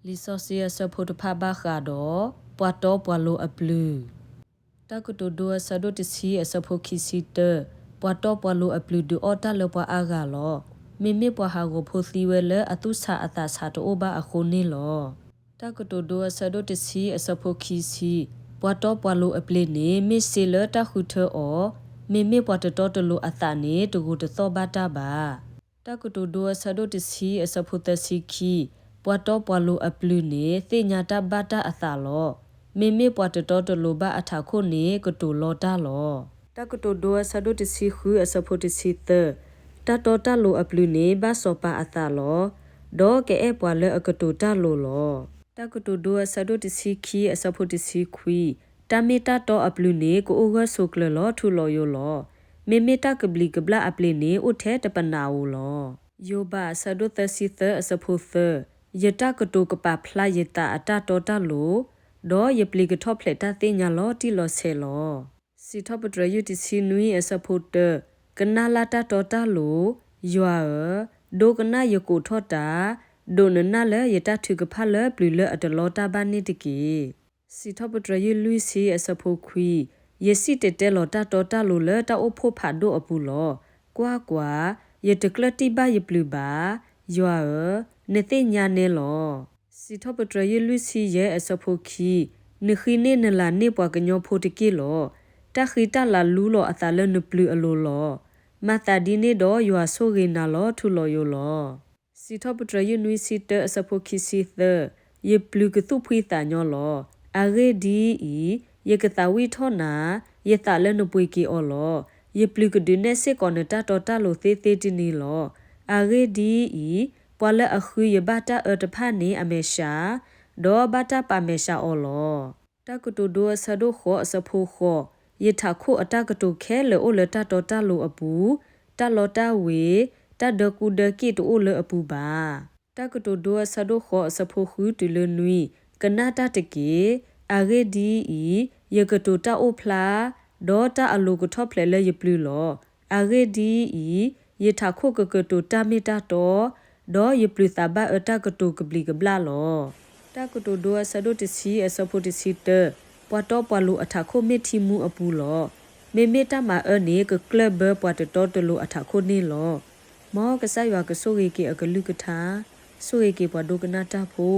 လံာ်စီဆှံအဆၢဖိတဖၣ်ဘၣ်ဃးဒီး ပှၤတီပှၤလိၤအပျုၤ. တၢ်ကတိၤဒိအဆၢဒိၣ်တဆံအဆၢဖိခံဆံတၢ, ပှၤတီပှၤလိၤအပျုၤဒုးအီၣ်တၢ်လၢပှၤအါဂၤလီၤ. မ့မ့ၢ်ပှၤဟးဂီၤဖိသံဝဲလၢအသူၣ်ဆးအသးဆးတအိၣ်ဘၣ်အဃိန့ၣ်လီၤ. တၢ်ကတိၤဒိအဆၢဒိၣ်တဆံအဆၢဖိခံဆံ, ပှၤတီပှၤလိၤအပျ့ၤန့ၣ် မ့ၢ်စ့လၢတၢ်ဃုထၢအီၤ, မ့မ့ၢ်ပှၤတတီတလိၤအသးန့ၣ် တဂိာ်တသီၣ်ဘၣ်တၢ်ဘၣ်. တၢ်ကတိၤဒိအဆၢဒိၣ်တဆံအဆၢဖိသၢဆံခံ, ပှၤတီပှၤလိၤအပျုၤန့ၣ် သ့ၣ်ညါတၢ်ဘၣ်တၢ်အသးလီၤ. မ့မ့ၢ်ပှၤတတီတလိၤဘၣ်အထးခိၣ်န့ၣ် ကတိၤလီတၢ်လီၤ. တၢ်ကတိၤဒိအဆၢဒိၣ်တဆံဃုအဆၢဖိတဆံသၢ, တၢ်တီတၢ်လိၤအပျုၤန့ၣ် ဘၣ်စီၤပၤအသးလီၤ. ဒီးကအဲၣ်ပှၤလၢအကတိၤတၢ်လိၤလီၤ. တၢ်ကတိၤဒိအဆၢဒိၣ်တဆံခံအဆၢဖိတဆံခွံ, တၢ်မ့ၢ်တၢ်တီအပျုၤန့ၣ် ကအိၣ်ဂၢၢ်ဆိးကျၢၤလီၤထူလီၤယိာ်လီၤ. မ့မ့ၢ်တၢ်ကဘျံးကဘျၣ်အပျ့ၤန့ၣ် အိၣ်ထဲတပနၢ်ဧိၤလီၤ. ယိၤဘးအဆၢဒိၣ်သၢဆံသၢအဆၢဖိသၢ, ယတၢ်ကတိၤကပာ်ဖျါယသးအတၢ်တီတၢ်လိၤ, ဒီးယပျ့ၤကထီၣ်ဖျဲးတၢ်သ့ၣ်ညါလီၤတံၢ်လီၤဆဲးလီၤ. စံးထီၣ်ပတြၢၤယုၢ်တဆံနွံအဆၢဖိတၢ, ကနၣ်လၢ်တၢ်တီတၢ်လိၤ, ယွၤဧၢ, ဒိကနၣ်ယကိးထီၣ်တၢ်, ဒိးနနၢ်လၢယတၢ်ထုကဖၣ်လၢပျုၤလၢအတလီတၢ်ဘၣ်န့ၣ်တက့ၢ်. စံးထီၣ်ပတြၢၤယုၢ်လွံၢ်ဆံအဆၢဖိခွံ, ယစံၣ်တဲၤတဲလီၤတၢ်တီတၢ်လိၤလၢတၢ်အိၣ်ဖှိၣ်ဖးဒိၣ်အပူၤလီၤ. ကွၢ်ကွၢ်, ယတကျၢၢ်တံၢ်ဘၣ်ယပျုၤဘၣ်, ယွၤဧၢ, နသ့ၣ်ညါနဲလီၤ. စံးထီၣ်ပတြၢၤယုၢ်လွံၢ်ဆံယဲၢ်အဆၢဖိခံ, နဃံန့ၢ်နလၤန့ၢ်ပှၤကညီဖိတက့ၢ်လီၤ. တၢ်ဃံတၢ်လၤလူလီၤအသးလၢနပျုၤအလိၤလီၤ. မၤသးဒ်န့ၣ်ဒီးယွၤဆိၣ်ဂ့ၤနၤလီၤထူလီၤယိာ်လီၤ. စံးထီၣ်ပတြၢၤယုၢ်နွံဆံတၢအဆၢဖိခံဆံသၢ, ယပျုၤကသူၣ်ဖှံသးညီလီၤ. အဂ့ၢ်ဒ်အံၤ, ယကသးဝံၣ်ထီၣ်နၤ, ယသးလၢနပှ့ၤက့ၤအီၤလီၤ. ယပျုၤကဒုးနဲၣ်စ့ၢ်ကီးနတၢ်တီတၢ်လိၤသ့သ့တနံၤလီၤ. အဂ့ၢ်ဒ်အံၤ, ပှၤလၢအဃုယဘၣ်တၢ်အၢတဖၣ်န့ၣ်အမဲာ်ဆှး, ဒီးဘၣ်တၢ်ပာ်မဲာ်ဆှးအီၤလီၤ. တၢ်ကတိၤဒိအဆၢဒိၣ်ဃိးအဆၢဖိဃိး, ယထးခိၣ်အတၢ်ကတိၤခဲလၢာ်အိၣ်လၢတၢ်တီတၢ်လိၤအပူၤ, တၢ်လီတၢ်ဝ့ၤ, တၢ်ဒၢကူဒၢက့ၣ်တအိၣ်လၢအပူၤဘၣ်. တၢ်ကတိၤဒိအဆၢဒိၣ်ဃိးအဆၢဖိဃုတုၤလၢနွံ, ကနၣ်တၢ်တက့ၢ်. အဂ့ၢ်ဒ်အံၤ, ယကတိၤတၢ်အိၣ်ဖျါ, ဒီးတၢ်အလိၤကထီၣ်ဖျဲးလၢယပျုၤလီၤ. အဂ့ၢ်ဒ်အံၤ, ယထးခိၣ်ကကတိၤတၢ်မ့ၢ်တၢ်တီ, ဒီးယပျုၤသးဘၣ်အၢတၢ်ကတိၤကဘျံးကဘျၣ်လီၤ. တၢ်ကတိၤဒိအဆၢဒိၣ်တဆံအဆၢဖိတဆံတၢ, ပှၤတီပှၤလိၤအထးခိၣ်မ့ၢ်ထံမူအပူၤလီၤ. မ့မ့ၢ်တၢ်မၤအၢန့ၣ် ကကျၢၢ်ဘၢပှၤတတီတလိၤအထးခိၣ်န့ၣ်လီၤ. မ်ကစၢ်ယွၤကဆိၣ်ဂ့ၤက့ၤအကလုၢ်ကထါ, ဆိၣ်ဂ့ၤက့ၤပှၤဒိကနၣ်တၢ်ဖိ,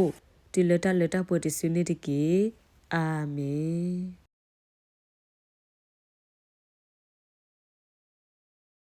တုၤလၢတၢ်လၢတၢ်ပှဲၤတစုန့ၣ်တက့ၢ်. အၤမ့ၣ်.